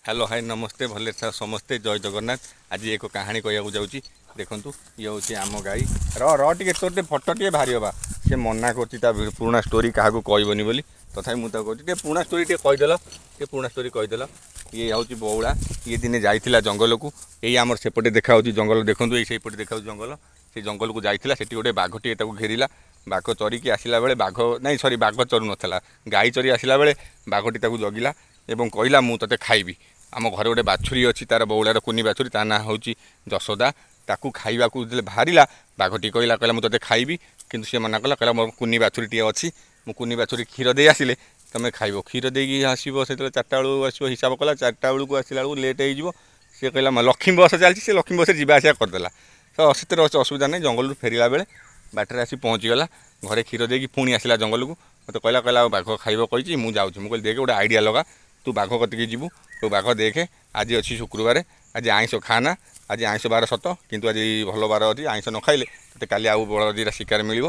Hello, high, ନମସ୍ତେ, ଭଲରେ ଥାଅ ସମସ୍ତେ। ଜୟ ଜଗନ୍ନାଥ। ଆଜି ଏକ କାହାଣୀ କହିବାକୁ ଯାଉଛି। ଦେଖନ୍ତୁ, ଇଏ ହେଉଛି ଆମ ଗାଈ। ର ର ଟିକେ, ତୋର ଟିକେ ଫଟୋ ଟିକେ ବାହାରିବ ବା। ସେ ମନା କରୁଛି ତା ପୁରୁଣା ଷ୍ଟୋରି କାହାକୁ କହିବନି ବୋଲି। ତଥାପି ମୁଁ ତାକୁ କହୁଛି, ଟିକେ ପୁରୁଣା ଷ୍ଟୋରି ଟିକେ କହିଦେଲ, ଟିକେ ପୁରୁଣା ଷ୍ଟୋରି କହିଦେଲ। ଇଏ ହେଉଛି ବଉଳା। ଇଏ ଦିନେ ଯାଇଥିଲା ଜଙ୍ଗଲକୁ। ଏଇ ଆମର ସେପଟେ ଦେଖାହେଉଛି ଜଙ୍ଗଲ। ଦେଖନ୍ତୁ, ଏଇ ସେଇପଟେ ଦେଖାହେଉଛି ଜଙ୍ଗଲ। ସେ ଜଙ୍ଗଲକୁ ଯାଇଥିଲା। ସେଠି ଗୋଟେ ବାଘଟିଏ ତାକୁ ଘେରିଲା। ବାଘ ଚରିକି ଆସିଲା ବେଳେ, ବାଘ ନାଇଁ, ସରି, ବାଘ ଚରୁ ନଥିଲା, ଗାଈ ଚରି ଆସିଲା ବେଳେ ବାଘଟି ତାକୁ ଜଗିଲା ଏବଂ କହିଲା, "ମୁଁ ତୋତେ ଖାଇବି।" ଆମ ଘରେ ଗୋଟେ ବାଛୁରୀ ଅଛି ତାର, ବଉଳାର କୁନି ବାଛୁରୀ, ତା ନାଁ ହେଉଛି ଯଶୋଦା। ତାକୁ ଖାଇବାକୁ ଯେତେବେଳେ ବାହାରିଲା, ବାଘଟି କହିଲା କହିଲା "ମୁଁ ତୋତେ ଖାଇବି।" କିନ୍ତୁ ସେ ମନା କଲା। କହିଲା, "ମୋର କୁନି ବାଛୁରୀଟିଏ ଅଛି, ମୁଁ କୁନି ବାଛୁରୀ କ୍ଷୀର ଦେଇ ଆସିଲେ ତୁମେ ଖାଇବ।" କ୍ଷୀର ଦେଇକି ଆସିବ ସେତେବେଳେ 4ଟା ବେଳକୁ ଆସିବ। ହିସାବ କଲା, 4ଟା ବେଳକୁ ଆସିଲା ବେଳକୁ ଲେଟ୍ ହେଇଯିବ। ସିଏ କହିଲା, ଲକ୍ଷ୍ମୀ ବସ୍ ଚାଲିଛି। ସେ ଲକ୍ଷ୍ମୀ ବସ୍ରେ ଯିବା ଆସିବା କରିଦେଲା। ତ ସେଥିରେ ଅସୁବିଧା ନାହିଁ। ଜଙ୍ଗଲରୁ ଫେରିଲା ବେଳେ ବାଟରେ ଆସି ପହଞ୍ଚିଗଲା ଘରେ। କ୍ଷୀର ଦେଇକି ପୁଣି ଆସିଲା ଜଙ୍ଗଲକୁ। ମୋତେ କହିଲା କହିଲା "ଆଉ ବାଘ ଖାଇବ କହିଛି, ମୁଁ ଯାଉଛି।" ମୁଁ କହିଲି, "ଦେଖେ, ଗୋଟେ ଆଇଡ଼ିଆ ଲଗା। ତୁ ବାଘ କତିକି ଯିବୁ। ତୁ ବାଘ ଦେଖେ, ଆଜି ଅଛି ଶୁକ୍ରବାର, ଆଜି ଆଇଁଷ ଖାଆନା। ଆଜି ଆଇଁଷ ବାର ସତ, କିନ୍ତୁ ଆଜି ଭଲ ବାର ଅଛି। ଆଇଁଷ ନ ଖାଇଲେ ତୋତେ କାଲି ଆଉ ବଡ଼ ଦୁଇଟା ଶିକାର ମିଳିବ।"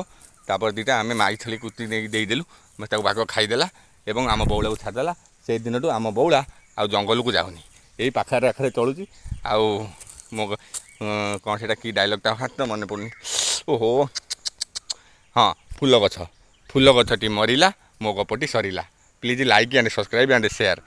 ତାପରେ ଦୁଇଟା ଆମେ ମାଇଥଳି କୁତି ନେଇକି ଦେଇଦେଲୁ। ତାକୁ ବାଘ ଖାଇଦେଲା ଏବଂ ଆମ ବଉଳାକୁ ଛାଡ଼ିଦେଲା। ସେଇ ଦିନଠୁ ଆମ ବଉଳା ଆଉ ଜଙ୍ଗଲକୁ ଯାଉନି, ଏଇ ପାଖରେ ଆଖରେ ଚଳୁଛି। ଆଉ ମୋ କ'ଣ ସେଇଟା କି ଡାଇଲଗ୍ଟା ହାତ ମନେ ପଡ଼ୁନି। ଓହୋ ହଁ, ଫୁଲ ଗଛ, ଫୁଲ ଗଛଟି ମରିଲା, ମୋ ଗପଟି ସରିଲା। Please like and subscribe and share.